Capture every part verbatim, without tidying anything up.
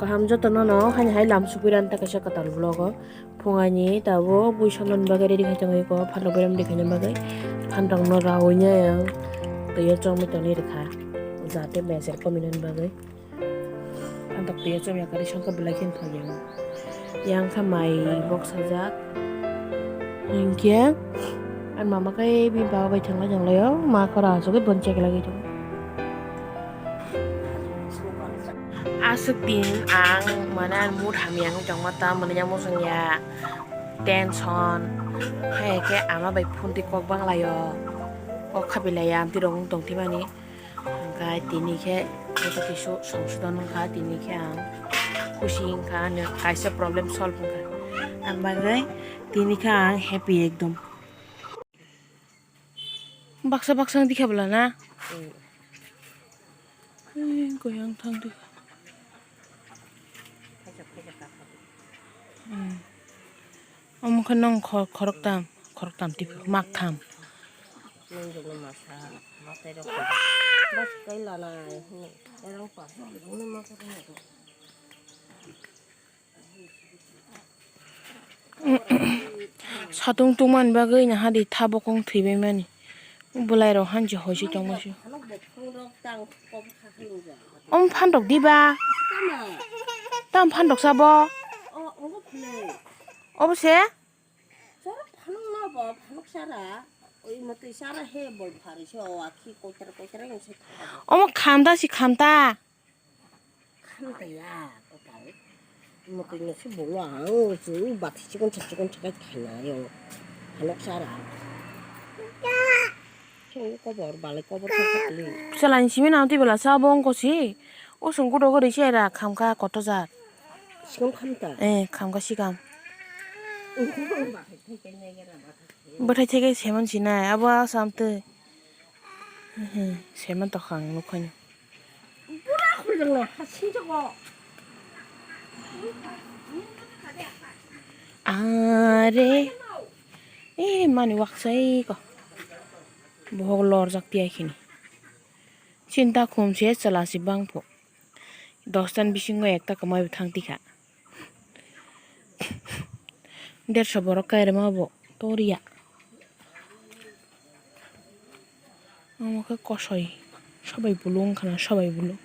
Ham jotono no haini hai lam sugwi rani ta kaisa kwtal vlog o. Phung ani tabuk bui songmani bagwi ready khai tongwi ko phantok berem rikhaina bagwi. Phantok no rawi nai ang twi o chongwi tongwi rikha jate beser komi nani bagwi. Phantok twi o chomya kwrwi songkha belai kheno thok yang. Yang kha mai bok sajak. Hinkhe ani mama khe bini baba bai thangla janglaio ma khoro asugwi bon cheklagwi tongo. Aswk din ang mane ang mood hamya wngwi tongma ta mwnwi ya muchung ya tension hai khe ama bai phone twi kok banglaio kok khabilaiya amtwi rok wng tongthimani hwnkhe tini khe joto kisu songsodon wngkha tini khe ang khusi wngkha ano kaisa problem solve wngkha ang bagwi tini khe ang happy ekdom. Baksa baksa wng dikha bwla na? Mm. Ei, goyang thang dikha. Mm. Omo khe nong khor-, khoroktam, khoroktam tip mak tham. Nongjokno masa, matai rok bas kai lana, erang pa, nongjokno masa rok. Satung tungmani bagwi nahadi tha bokong thwibaimani. Bwlairok hanchi hoisi tongmasi. Omo phantok diba? Tam phantok sabo? Obo se? Omo khamta si khamta. Khamtaya, kwtal. Mwtwi no se bolo ang, chwng bati chikon chikon chikon khaina yo. Hanok sara. Chwng kobor, balai kobor khe khaklwi. Chwla ni simi nang twi bwla sa bo wngko si. O chwng kudo gori se ra khamkha koto jat. Sikon khamta? Eh, khamkha sikam. Bwthai theke seman sinai, abo asam twi. Seman tokha ang nukha ni. Are. Eh, mani waksa eko. Bohok lorjak tiya khini. Chinta khum se chwla si bangpho. Dos tan bisingo ekta kwmai bo thang tikha. Derso borok kairema bo toriya. Omo khe kosoi sobai bulu wngkha na sobai bulu.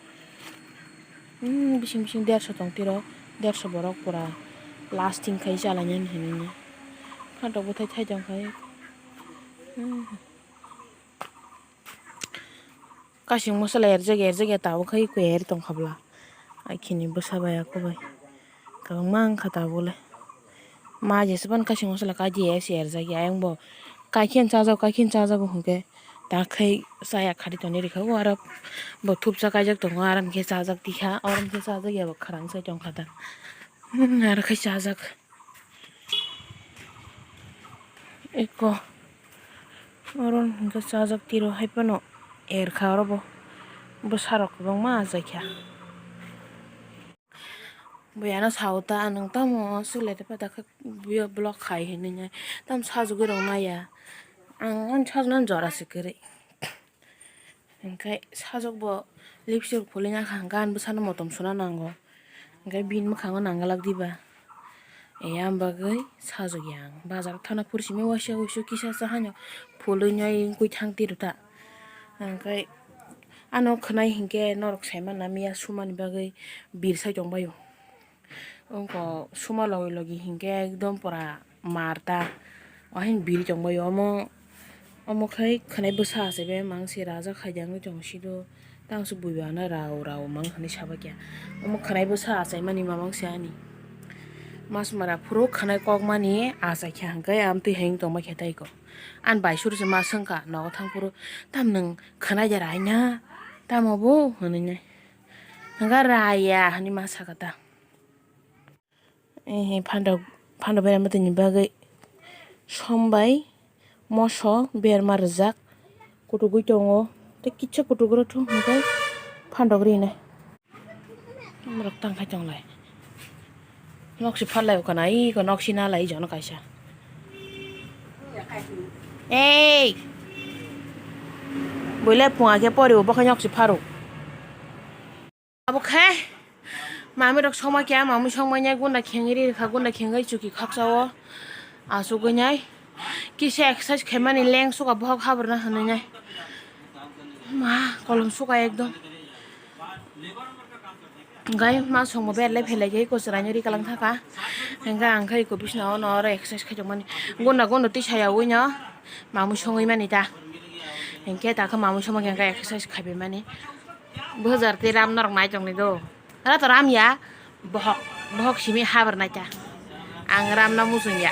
Umm, bising bising derso tong tiro, derso borok pura lasting khai chalainani hinwi. Phantok bwthai thai tong khai. Umm. Kasing mosala erjak erjak ya tabuk hai koi eri tongkha bwla. Ai khini bwsa bai ako bai. Kwbangma wngkha tabuk le. Ma jesa phano kasing mosala kaji ya se erjak ya. Ayang bo kaikhe chajak, kaikhe chajak hwnkhe. Ta khai chaya khari tongni rikha. O aro bo thupsa kaijak tongo. Aro hwnkhe chajak tikha. Oro hwnkhe chajak ya bo khwrang sai tongkha ta. Hmm, aro khai chajak. Eko oro hwnkhe chajak tiro hai phano erkha oro bo bwsarok kwbangma achaikha. Bui ano sao ta nwng tamo swk lai tongpha ta khe vlog khai hinwi nai tamo sajagwi rw maya ang ani sajagwi jora se kwrwi. Hwnkhe sajwk bo lipstick phulwi nakha, hwnkhe ani bwsano motom suna nango. Hwnkhe bini mwkhango nangwlak diba? Eyang bagwi sajwk ya ang. Bazar thana phuru simi waisa wuisu kisa cha haino phulwi noi wngwi thang tiro ta. Hwnkhe ano khwnai hinkhe norok sai manna miya sumani bagwi bir sai tongbaio. Wngkha suma logi logi hinkhe ekdom pura mar ta. Ohin biri tongbaio omo, omo khai khwnai bwsa achaibai mangsi rajak khaidi wngwi tongo sido. Tamo se buiba ano rao rao mang hinwi sabaikha. Omo khwnai bwsa achaimani mamang se ani. Mas mara phuru khwnai kokmani achaikha hinkhe amtwi hai wng tongbaikha tei ko. Ani bai suru se ma swngkha nogo thang phuru, "Tam nwng khwnai de raina? Tamo bo?" hinwi nai. Hwnkhe raya hinwi ma sakha ta. Ehe, phandok, phandok berama tini bagwi som bai moso berma rijak kutukgwi tongo, tei kisa kutukgwi rw thung hwnkhe phandok rinai. Borok tang khai tonglai. Nok si pharlai o kana, iko nok si nalai, jono kaisa. Ei! Buile phunga khe pori o, bokhe nok si pharo. Abo khe Mami rok songma kya, mami songma nya gunda khengri rikha, gunda khengri chuki khaksa o. Asugwi nai. Kisa exercise khaimani leng suka bohok habrwna hwnwi nai. Ma, kolom suka ekdom. Gai ma songma ber le phelai gai ko chwraino ri kalang thaka. Hengga ang khai ko bisna ono oro exercise khai tongmani. Gunda gunda twi saya ui no. Mamui songwi mani ta. Hengke ta khe mamui songma khe hengga exercise khai bai mani. Bojar tei ram norok nai tongni do. Ra to ram ya. Bohok, bohok simi habar nai ta. Ang ram na mujung ya.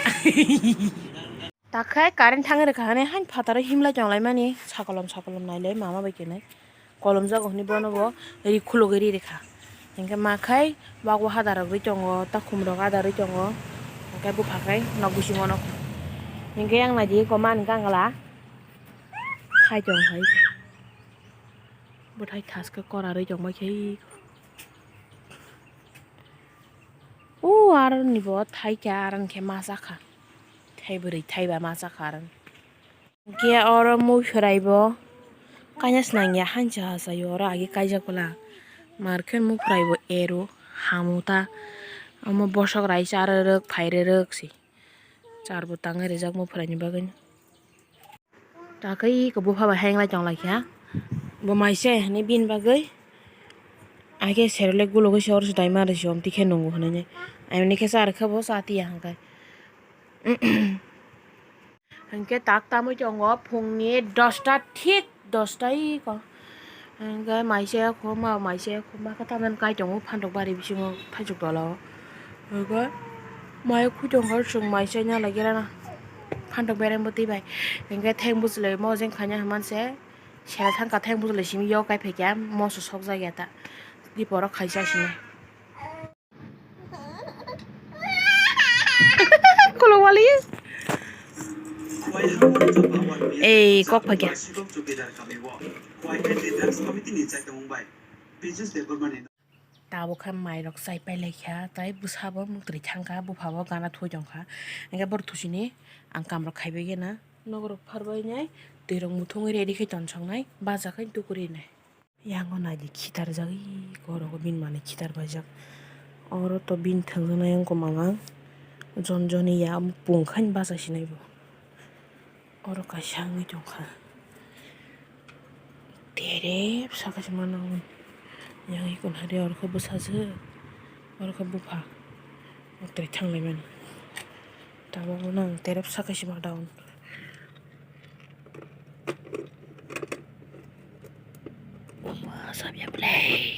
Takhai current thangwi rwkha hwnwi hain phataro himlai tonglaimani sakolom sakolom nailai mama bai khenai kolomjago hwnwi bono bo ri khulugwi ri rwkha. Hinkhe makhai wago hadarogwi tongo, takhumrok adarwi tongo, hinkhe buphakhai nok bisingo nokha. Hinkhe yang naidi eko mani gangla hai tongkhai bwthai thaskhe korarwi tongbaikhe. O aroni bo thaikha, aron khe ma chakha. Thai bwrwi thaiba ma chakha aron. Hinkhe oro mui phraibo kaina swnangya, hancha hachaio oro agi kaijak bwla. Mar khe mui phraibo ero hamu ta. Omo bosok rai cha rwrwk, phai rwrwk se. Char bo tangwi rijak mui phraini bagwi. Takhai eko bupha bai hainglai tonglaikha. Bo maise hinwi bini bagwi. Aike serolek gulugwi se oro se daima rwsi omtwi khe nungo hinwi. Aimani khe cha rwkha bo cha tiya hwnkhai. Hinkhe tak tamwi tongo phungni dosta thik dosta eko. Hinkhe maise khoma, maise khoma khe tamni kai tongo phantok bari bisingo thaichuk tola o. Hinkhe mai khutong khe chwng maise nya lagi rana. Phantok bereng bwtwi bai. Hinkhe theng bwchlwi mojeng khaina hwnmanse sela thangkha theng bwchlwi simi yok kai phaikha moso sokjak ya ta. Diporo khaisa sini. Kolowali. Ei, kok phakya. Tabuk khe mairok chai pai laikha, tai bwsabo mwtwrwi thangkha, buphabo gana thwi tongkha. Hinkhe borok thusini ang kamrok khaibai gana. Nokrok pharbai nai, twirok muthungwi ready khe tonsoknai, baja khai tukurinai. Yango naidi khitarjagwi, eko oro bini manwi khitar paijak. Oro to bini thwngjaknai wngkha mangang. Jon joni ya, omo pungkhaini bacha sinai bo. Oro kaisa wngwi tongkha. Terep saka se mano. Yang ikon hari oro khe bwsajwk, oro khe bupha. Mwtwrwi thanglaimani. Tabuk bono ang terep saka se ma daun. Uma, sabya play.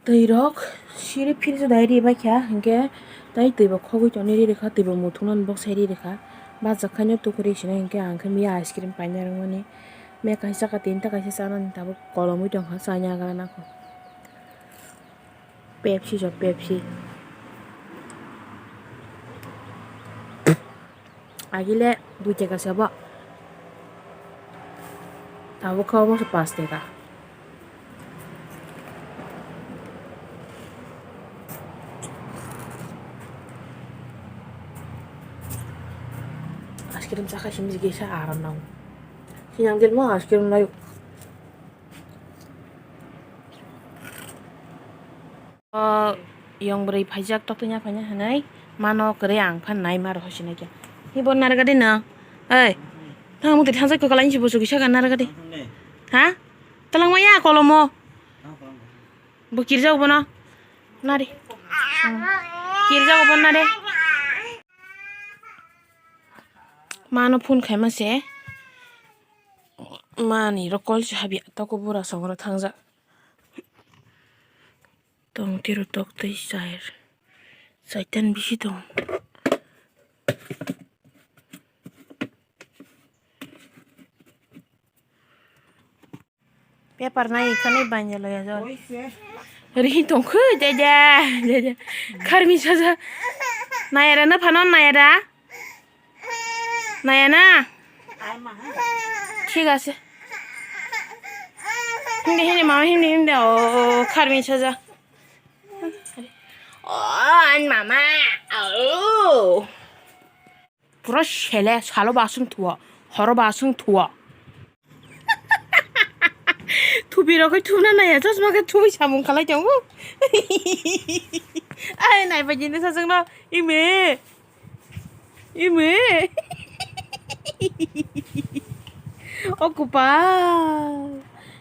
Twi rok siri fridge o dai ri bai kha, hinkhe tei twi bo khogwi tongwi ri rwkha, twi bo muthungmani bok sai ri rwkha. Bachak khaino tukurwi sino, hinkhe ang khe miya ice cream paina rwmani. Miya kaisa ka tinta kaisa chanani tabuk kolomwi tongkha, chani agra nangkha. Pepsi jo, Pepsi. Agile dui taka se bo. Tabuk khe omo se pash taka. Ice cream chakha simi kisa aram nango. Sinang din mo ice cream nayo. O yong bwrwi phaijak, tokthoknya phaina hinwi mano kwrwi ang phan nai ma rw hosinai khe. Hi bo narwkadi no? Oi, tamo twi thansa kwkalaini se buchuk kisa ka narwkadi. Ha? Twlangmaya kolomo. Bo kirjago bono. Nari. Hmm. Kirjago bono nari. Mano phone khaima se. Mani ro call se habya toko bura songro thangjak. Tong tiro tok tei chair. Saitan bisi tong. Paper nai khani banja loya jor. Ri tong khu jaja jaja. Kharmi saja. Nayara na phano nayara. Nayana. Thik ase. Hindi hindi mama hindi hindi. Oh, kharmi saja. Oh, an mama. Oh. Pura sele, salo basung thua, horo basung thua. Thupi rok khe thuna naya, chosma khe thupi samung khalai tongo. Ai, nai bai jini sasung no, ime. Ime. O kupa.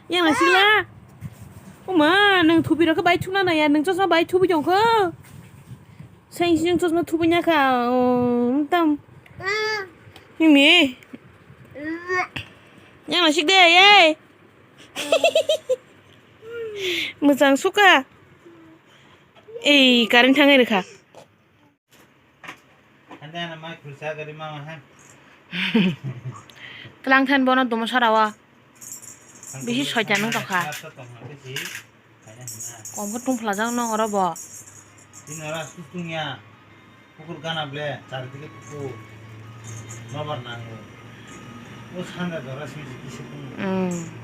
Yang na sila. Oma, nang thupi rok khe bai thuna naya, nang chosma bai thupi tong kho. Sain sini chosma thupi nya kha, um, tam. Mimi. Yang nasik de, ye. Mwchang suka. Ei, current thangai rikha. Hande ana mai khulsa gari mama ha. Tlang than bono dumo sarawa. Bisi soitan wng tongkha. Kom khe tungphlajak nw oro bo. Tini oro aswk tungya. Pukur gana ble, chardike pukur. Nobar nango. O sanda jora sini kisa tung. Mm.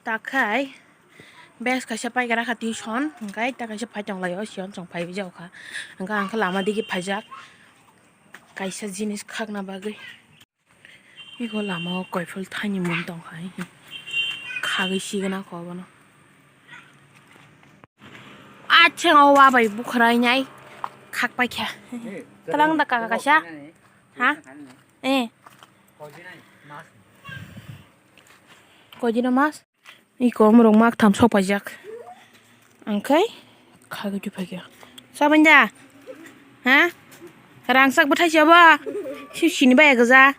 Takhai bes kaisa paikara kha tuition, hwnkhe ta kaisa phai tonglaio, sion chwng phaiwi jago kha. Hwnkhe ang khe lama digi phaijak, kaisa jinis khakna bagwi. Iko lama o koiphul thaini mun tongkha, khagwi sigwna kho bono. Achhe o wa bai bukhwrai nai khak paikha. Tlang da kaka kaisa. Ha? Eh. Koi dino mas? Iko omorok mak tham sok paijak. Angkhai khagwi twi phaikha. Sabanja? Ha? Rangchak bwthai se obo? Sip sini baya gwja.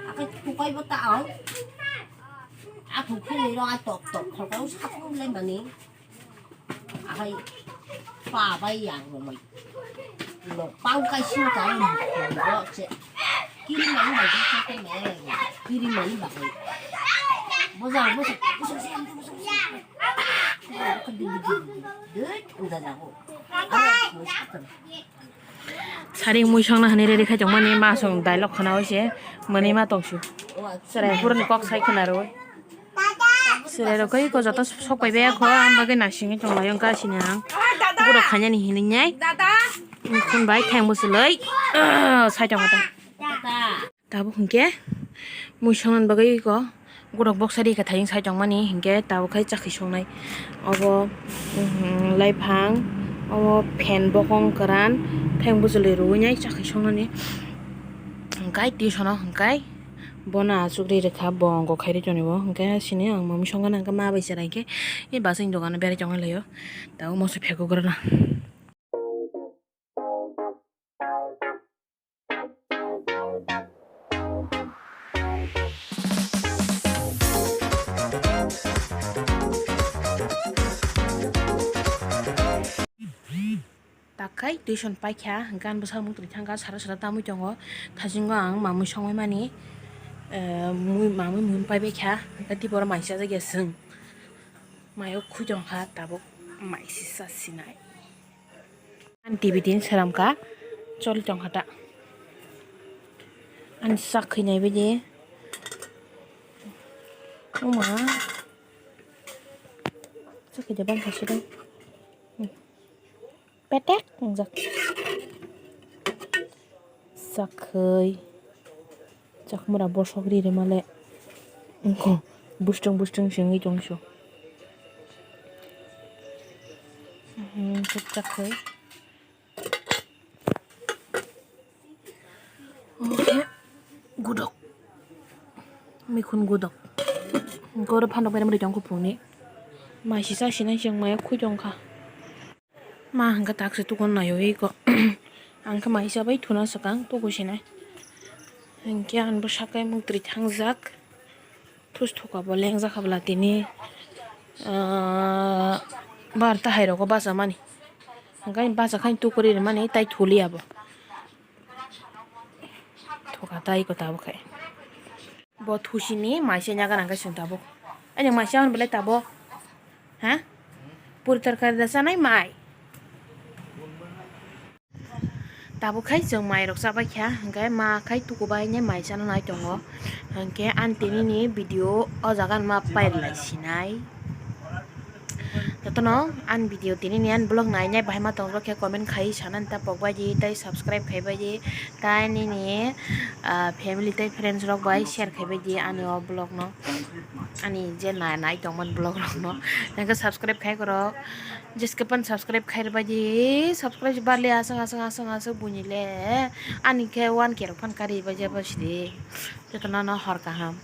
Akai tukai bo ta ang. Athuk philwi rw a tok tok khoroksa phunglai mani. Akai pa bai yang romoi. Nok pang kai sing kai rok che. Kiri mani bai kiri mani bai. Kiri mani bai. Bojang bojang bojang bojang bojang. Dut dut dut dut. Saring mui songna hani ready khai tongmani ma song dialog khana oi se mani ma tongsu. Serai purani kok sai khana roi. Serai rok kai ko joto sok pai baya kho ang bagwi nasingwi tong lai ang ka sini ang. Borok khainani hinwi nyai. Khun bai thang bwswlwi. Sai tong ta. Tabuk hinkhe mui songna bagwi iko gorok boksa ri kha thayung sai tongmani hinkhe tabuk khai chakhi songnai obo, mhm, laiphang obo phan bokong kwran thayung bwchwlwi rwui nai chakhi songnani hinkhe tuition o hinkhe bono achuk ri rwkha bo ongkho khairi tonibo hinkhe sini ang mui songna hinkhe ma bai chwrai khe basing dogano berai tonglaio tabuk moso phego gorana. Takhai tuition paikha, hwnkhe ani bwsakni mungtwi thangkha, sara sara tamwi tongo. Thasingo ang mamwi songwi mani, eh, mui, mamwi mui paibaikha, hwnkhe tei borok mai chajakya chwng. Maio khwi tongkha, tabuk mai si sa sinai. Ani T V din seram kha, choli tong kha ta. Ani sak khainai bai de. Oma. Sak khaide bang kha sida. Petek wngjak. Sak khai. Chakmura bosok ri rwma le. Wngkho. Bwswng bwswng sengwi tongso. Hmm, chukchak khe. Oke. Gudok. Mikhun gudok. Goro phano bai rimri tong kuphungni. Mai sisa sinai chwng mai khwi tongkha. Ma hwnkhe tak se tukun naio iko. Ang khe mai chabai thuna swkang tuku sinai. Hinkhe ang bo sakai muktrwi thangjak. Thus thuka bo lengjak habla tini, ah, bar ta hai rogo bacha mani. Hwnkhe bacha khai tukuri mani tai thuliya bo. Thuka tai ko tabuk khai. Bo thusini mai se nyaga nang khe chwng tabuk. Ani mai se hwn belai tabuk. Ha? Puri torkari da chanai mai. Tabuk khai chwng mai rok chabai kha, hwnkhe ma khai tukubai ne mai chana nai tongo. Hwnkhe ani tini ni video o jaga ma pailai sinai. Jotono ani video tini ni ani vlog nai nai bahai ma tong khe comment khai sana ta pokbai di tai subscribe khai bai di tai nini, ah, family tai friends rok bai share khai bai di ani o vlog no, ani je nai nai tongmani vlog rok no. Hwnkhe subscribe khai korok. Jeske pan subscribe khair bai di, subscribe barli aswk aswk aswk aswk buini le ani khe one K rok phan kari bai jabo sidi. Jotono no hor kaham.